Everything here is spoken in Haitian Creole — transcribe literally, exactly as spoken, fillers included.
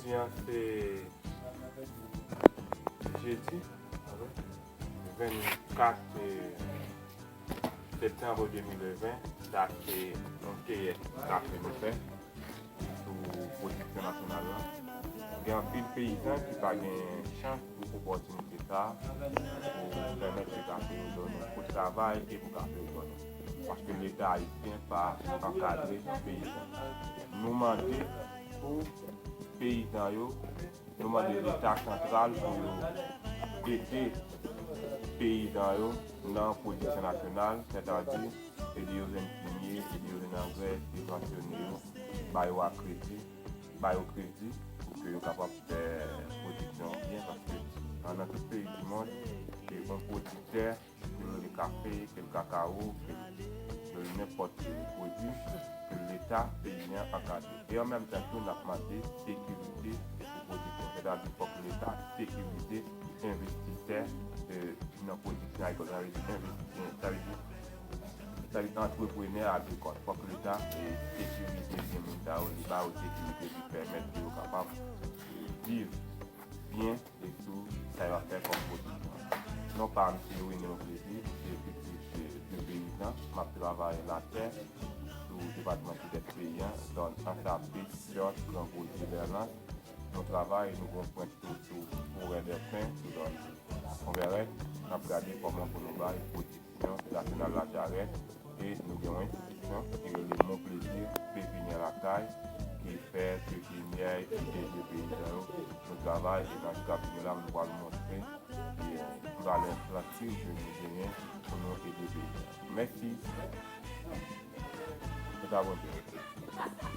Jodi a se jedi vennkat septanm de mil ven, dat yon keyèt kafe nou fè sou pwodiksyon nasyonal la. Gen anpil peyizan ki pa gen chans pou opòtinite sa a, pou pèmèt ke kafe yo donnen, pou travay e pou kafe yo donnen. Paske Leta ayisyen pa ankadre peyizan. Nou mande pou peyizan yo, nou mande Leta santral pou yo ede peyizan yo nan pwodiksyon nasyonal, sètadi ede yo jwenn fimye, ede yo jwenn angrè, sibvansyone yo, ba yo a kredi, ba yo kredi pou ke yo kapab fè pwodiksyon an byen, paske nan, nan tout peyi di mond, ke yon pwodiktè, ke l rele kafe, ke l kakawo, ke l, ke l nenpòt pwodui, ke Leta peyi an ankadre. E an menm tan tou, n ap mande sekirite pou pwodiksyon. Sètadi fòk Leta sekirize envestisè, e, nan pwodiksyon agrikòl. Sa vle di envesti-, sa vle di, sa vle di antreprenè agrikòl. Fòk Leta, e, sekirize byen moun sa yo, li ba yo sekirite ki pèmèt ke yo kapab, e, viv byen e tou sa yo ap fè kòm pwodiksyon. Non pa m se René Onplezi, m se pitit de, de peyizan, m ap travay latè sou depatman Sidès peyi an, zòn Ansapit, Chòch, Gran Gozye, Bèlans. Nou travay, nou gen yon pwent tou sou Forè dè Pen, sou zòn Fon Vèrèt. N ap gade kòman pou nou bay pwodiksyon nasyonal la jarèt. E nou gen yon enstitisyon ki rele Mon Plaisir Pépinière Lakay, ki fè pepinyè, ki ede peyizan yo. Nou travay e nan jou k ap vini la, nou pral montre, e, valè enfrastrikti ke nou genyen pou nou ede peyizan. Mèsi. Tout a Bondye.